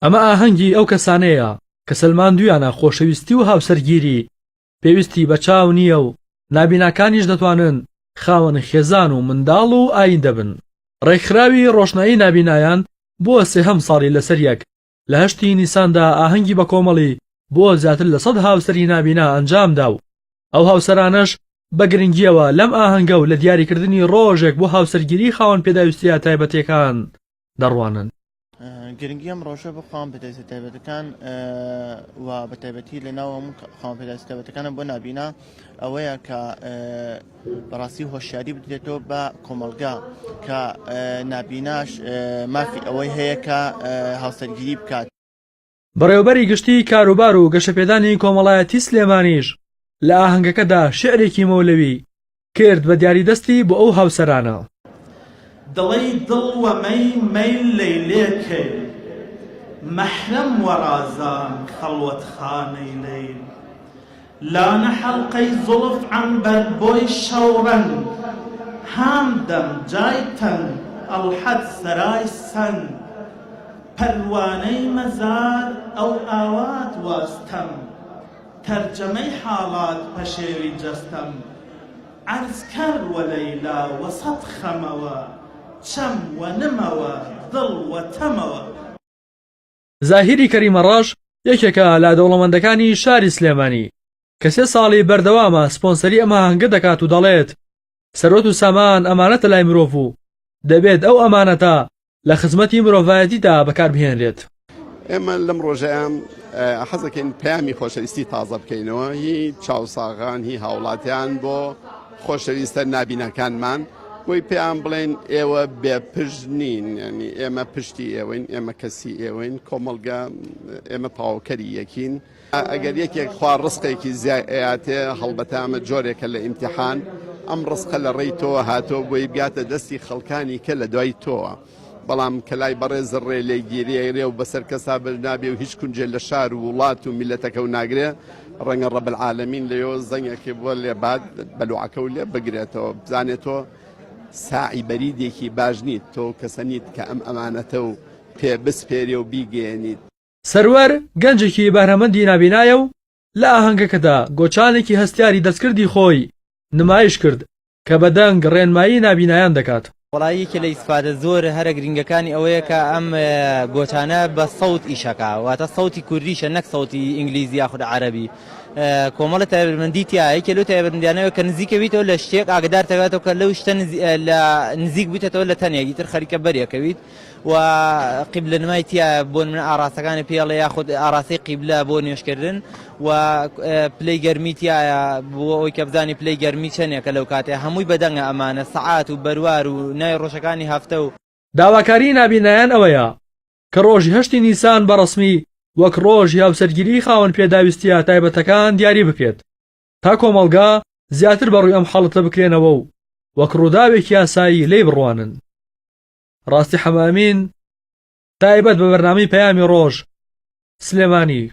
ئەمە ئاهەنگی ئەو کەسانەیە کە سەلماندوویانە خۆشەویستی و هاوسەرگیری پێویستی بە چاو نییە و نابیناکانیش دەتوانن خاوەن خێزان و منداڵ و ئایندە بن. ڕێکخراوی ڕۆشنایی نابینایان بۆ سێهەم ساڵی لەسەر یەک لە هەشتی نیساندا ئاهەنگی بەکۆمەڵی بۆ زیاتر لە سەد هاوسەری نابینا ئەنجامدا و ئەو هاوسەرانەش بە گرنگییەوە لەم ئاهەنگە و لە دیاریکردنی ڕۆژێک بۆ هاوسەرگیری خاوەن پێداویستییە تایبەتییەکان دەڕوانن. گرنگی ئەم ڕۆژە بۆ خاوەن پێداویستە تایبەتەکان و بە تایبەتی لە ناو هەموو خاوەن پێداویستە تایبەتەکانە بۆ نابینا ئەوەیە کە بەڕاستی هۆشیاری بدرێتەوە بە کۆمەڵگا کە نابیناش مافی ئەوەی هەیە کە هاوسەرگیری بکات. بەڕێوەبەری گشتیی کاروبار و گەشەپێدانی کۆمەڵایەتی سلێمانیش لە ئاهەنگەکەدا شیعرێکی مەولەوی کرد بە دیاری دەستی بۆ ئەو هاوسەرانە. دڵەی دڵ وە مەی مەیل لەیلێ کەی مەحرەم وە ڕازان خەڵوەت خانەی لەیل لانە حەڵقەی زوڵف عەنبەر بۆی شەو ڕەنگ هام دەم جای تەنگ ئەڵحەد سەرای سەنگ پەروانەی مەزار ئەو ئاوات واستەم تەرجەمەی حاڵات پەشێوی جەستەم عەرز کەر وە لەیلا وە سەد خەمەوە چەم وە نمەوە دڵ وە تەمەوە. زاهیری کەریمەڕەش یەکێکە لە دەوڵەمەندەکانی شاری سلێمانی کە سێ ساڵی بەردەوامە سپۆنسەری ئەم ئاهەنگە دەکات و دەڵێت سەروەت و سامان ئەمانەتە لای مرۆڤ و دەبێت ئەو ئەمانەتە لە خزمەتی مرۆڤایەتیدا بەکاربهێنرێت. ئێمە لەم ڕۆژەیە حەزەکەین پەیامی خۆشەویستی تازە بکەینەوە هی چاوساغان هی هاوڵاتیان بۆ خۆشەویستە نابیناکانمان بۆی پێیان بڵێن ئێوە بێ پشت نین ینی ئێمە پشتی ئێوەین ئێمە کەسی ئێوەین کۆمەڵگە ئێمە تەواوکەری یەکین. ئەگەر یەکێک خوا ڕزقێکی زیای ئەیاتێ هەڵبەتە ئەمە جۆرێکە لە ئیمتیحان ئەم ڕزقە لە ڕێی تۆوە هاتۆ بۆی بگاتە دەستی خەڵکانی کە لە دوای تۆوە بەڵام کە لای بەڕێز ڕێ لێ گیرێ و بەسەر کەسا بەش نابێ و هیچ کونجێ لە شار و وڵات و میلەتەکە و ناگرێ ڕەنگە ڕەب العالمین لەوێوە زەنگێکی بۆ لێ بات بەلوعەکە و لێ بگرێتەوە بزانێت تۆ ساعی بەریدێکی باش نیت تۆ کەسە نیت کە ئەم ئەمانەتە و پێ بسپێرێ و بیگەیەنیت. سەروەر گەنجێکی بەهرەمەندی نابینایە و لە ئاهەنگەکەدا گۆچانێکی هەستیاری دەستکردی خۆی نمایش کرد کە بە دەنگ ڕێنمایی نابینایان دەکات. وەڵایی یەکێ لە ئیسفادە زۆر هەرە گرینگەکانی ئەوەیە کە ئەم گۆچانە بە سەوت ئیشەکا واتە سەوتی کوردیشە نەک سەوتی ئینگلیزی یاخود عەرەبی کۆمەڵە تایبەتمەندی تیایە یەکێ لەو تایبەتمەندیانەوە کە نزیکە بیتەوە لە شتێک ئاگدار تەکاتەوە کە لەو شتە لە نزیک بوویتەوە لە تەنێک ئیتر خەریکە بەرێکەویت و قیبلە نمای تیایە بۆ نمونە ئاڕاستەکانی پێڵێ یاخود ئاڕاستەی قیبلە بۆ نوێژکردن و پلەی گەرمی تیایە بۆ ئەوەی کە بزانی پلەی گەرمی چەندێکە لەو کاتێ هەمووی بەدەنگە ئەمانە سەعات و بەروار و ناوی ڕۆژەکانی هەفتە و داواکاریی نابینایان ئەوەیە کە ڕۆژی هەشتی نیسان بە ڕەسمی وەک ڕۆژی هاوسەرگیریی خاوەن پێداویستییە تایبەتەکان دیاری بکرێت تا کۆمەڵگا زیاتر بە ڕووی ئەم حاڵەتە بکرێنەوە و وەک ڕووداوێکی یاسایی لێی بڕوانن. ڕاستی حەمامین تایبەت بە بەرنامەی پەیامی ڕۆژ سلێمانی.